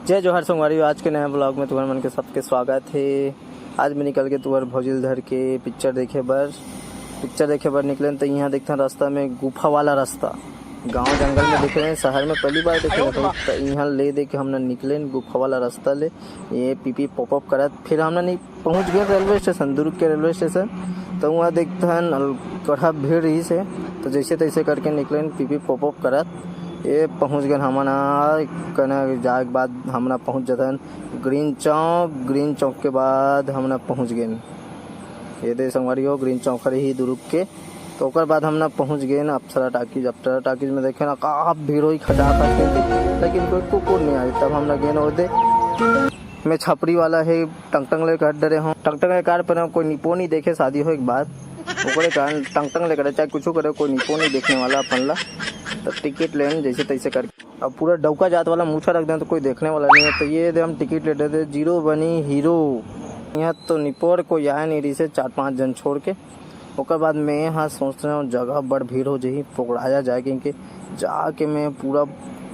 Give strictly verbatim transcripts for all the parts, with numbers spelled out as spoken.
जय जोहार संगवारी, आज के नया vlog में तुम्हर मन के सबके स्वागत हे। आज मैं निकल के तुम्हर भौजी ल धर के पिक्चर देखे बर, पिक्चर देखे बर निकलेन। तो यहाँ देखथन रास्ता में गुफा वाला रास्ता, गांव जंगल में देखे रहे, शहर में पहली बार देखे रहे। तो यहाँ ले दे के हमन निकलेन गुफा वाला रास्ता ले, ये पीपी पॉपअप करत। फिर हमन नहीं पहुँच गए रेलवे स्टेशन, दुर्ग के रेलवे स्टेशन। तो वहाँ देखथन अल-, कड़ा भीड़ रहिस हे। तो जैसे तैसे करके निकलेन पीपी पॉपअप करत, ये पहुँच गए हमन। आ कना जाए के बाद हमन पहुँच जथन ग्रीन चौक। ग्रीन चौक के बाद हमन पहुँच गए, ये दे संगवारी हो, ग्रीन चौक हरे ही दुर्ग के। तो ओकर बाद हमन पहुँच गए अप्सरा टाकीज। अप्सरा टाकीज में देखे ना, का भीड़ होई, खचा खच के, लेकिन कोई कुकुर नहीं आए। तब हमन गए ओदे में छपरी वाला हे, टंगटंग लेके हट डरे हो। टंगटंग के कार पर कोई निपो नहीं देखे शादी होए के बाद, ओकरे कारण टंगटंग लेके, चाहे कुछ करे, कोई निपो नहीं देखने वाला अपन ला। तो टिकट लेन जैसे तैसे करके, अब पूरा डौका जात वाला मूछा रख दें तो कोई देखने वाला नहीं है। तो ये दे हम टिकट ले दे, जीरो बनी हीरो। यहाँ तो निपोर कोई आया नहीं रहिस हे, चार पाँच जन छोड़ के। ओकर बाद मैं यहाँ सोच रहे हूँ जगह बड़ भीड़ हो जाही, पकड़ाया जाए, क्योंकि जाके मैं पूरा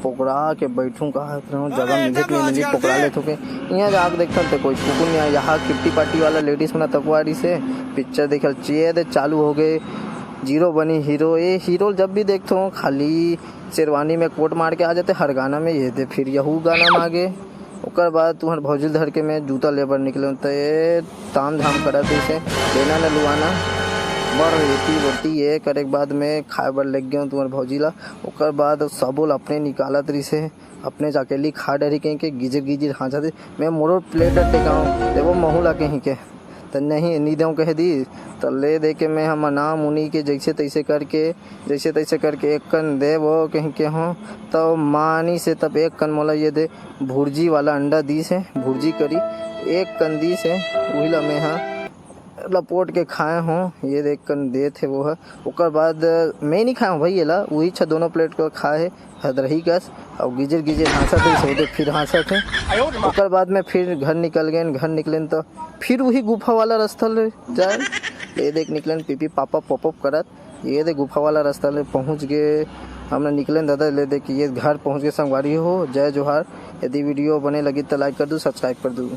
पकड़ा के बैठूँ, कहा रहूँ जगह मिलत नहीं मिली, पकड़ा लेत होके। यहाँ जाके देखथन तो कोई कुकुर नहीं आया। यहाँ किट्टी पार्टी वाला लेडीज मन तकवा रहिस हे, पिक्चर देखल चिए दे चालू हो गए, जीरो बनी हीरो। ये हीरो जब भी देखथो खाली शेरवानी में कोट मार के आ जाते हर गाना में, ये दे फिर यहू गाना में आ गए। ओकर बाद तुम्हर भौजी ल धर के मैं जूता ले बर निकले, तो ये ताम झाम करत रहिस हे, लेना न लुआना, बर एती ओती ये करे के बाद मैं खाए बर लग गए तुम्हर भौजी ला। ओकर बाद सबो ल अपने निकालत रहिस हे, अपने जाके ली खा डरी कहीं के गिजिर गिजिर हाँचत रहिस। मैं मोरो प्लेट टेकाऊँ, देवो महू ला कहीं के, तो नहीं, नहीं देवो कह दी। तो ले दे के मैं हम मना मुनी के जैसे तैसे करके, जैसे तैसे करके एक कन देवो कहीं के हों, तो मानी से तब एक कन मोला ये दे भुर्जी वाला अंडा दीस हे, भुर्जी करी एक कन दीस हे, उही ला मैं हा लपोट के खाए हों। ये देख कन देत हे वो ह। ओकर बाद मैं नहीं खाए हों भाई, ये ला उही छ दोनों प्लेट को खाए हे हदरही कस, और गिजर गिजर हाँसत हे, सोदे फिर हाँसत हे। ओकर बाद मैं फिर घर निकल गए, घर निकलेन तो फिर वही गुफा वाला रास्ता ले जाए। ये देख निकलेन पीपी पापा पॉपअप करत, ये दे गुफा वाला रास्ता ले पहुँच गए। हमन निकलेन दादा, ले देख ये घर पहुँच गए संगवारी हो। जय जोहार। यदि वीडियो बने लगी तो लाइक कर दू, सब्सक्राइब कर दू।